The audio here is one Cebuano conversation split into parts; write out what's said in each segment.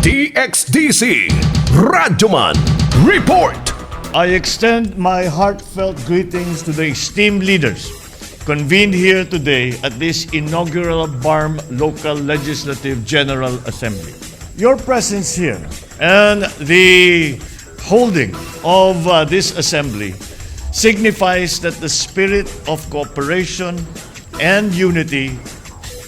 DXDC Radyoman Report. I extend my heartfelt greetings to the esteemed leaders convened here today at this inaugural BARMM Local Legislative General Assembly. Your presence here and the holding of this assembly signifies that the spirit of cooperation and unity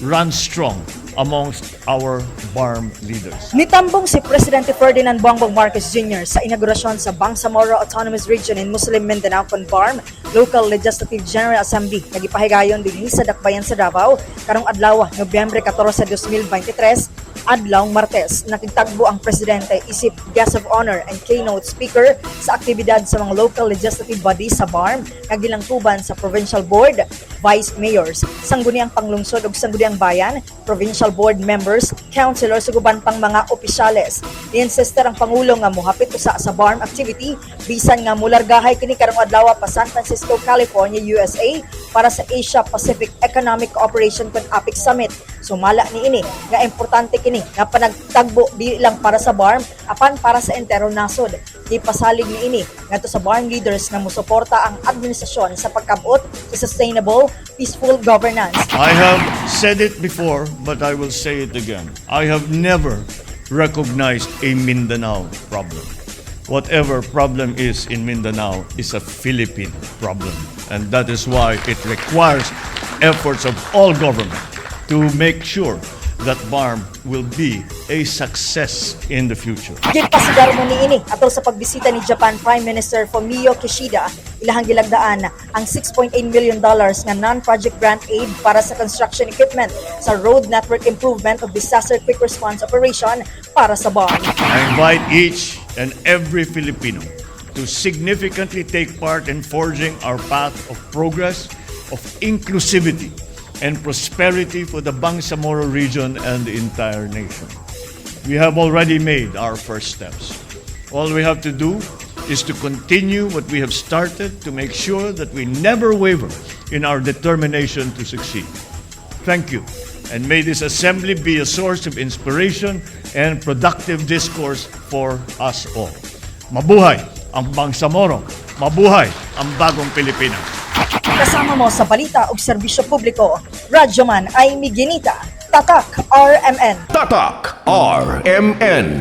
runs strong amongst our BARMM leaders. Nitambong si Presidente Ferdinand Bongbong Marcos Jr. Sa inaugurasyon sa Bangsamoro Autonomous Region in Muslim Mindanao kon BARMM Local Legislative General Assembly nga gipahigayon dinhi sa Dakbayan sa Davao karong adlaw, Nobyembre 14, 2023, adlaw Martes. Nakigtagbo ang presidente isip guest of honor and keynote speaker sa aktibidad sa mga local legislative bodies sa BARMM nga gilangkuban sa provincial board, vice mayors, sangguniang panglungsod ug sangguniang bayan, provincial board members, councilors ug uban pang mga opisyales. Niinsister ang pangulo nga mohapit usa sa BARMM activity bisan nga mulargahay kini karong adlaw pa San Francisco, California, USA para sa Asia Pacific Economic Cooperation kon APEC Summit. Sumala niini nga importante kini nga panagtagbo di lang para sa BARMM apan para sa enterong nasod. Gipasalig niini ngadto sa BARMM leaders nga mosuporta ang administrasyon sa pagkabot sa sustainable, peaceful governance. I have said it before, but I will say it again. I have never recognized a Mindanao problem. Whatever problem is in Mindanao is a Philippine problem. And that is why it requires efforts of all government to make sure that BARMM will be a success in the future. Gipasigaro mo niini atol sa pagbisita ni Japan Prime Minister Fumio Kishida. Ilahang gilagdaan ang $6.8 million nga non-project grant aid para sa construction equipment sa road network improvement ug disaster quick response operation para sa BARMM. I invite each and every Filipino to significantly take part in forging our path of progress, of inclusivity, and prosperity for the Bangsamoro region and the entire nation. We have already made our first steps. All we have to do is to continue what we have started to make sure that we never waver in our determination to succeed. Thank you. And may this assembly be a source of inspiration and productive discourse for us all. Mabuhay ang Bangsamoro! Mabuhay ang bagong Pilipinas! Kasama mo sa balita ug serbisyo publiko, Radyoman Aimee Ginita, Tatak RMN. Tatak RMN.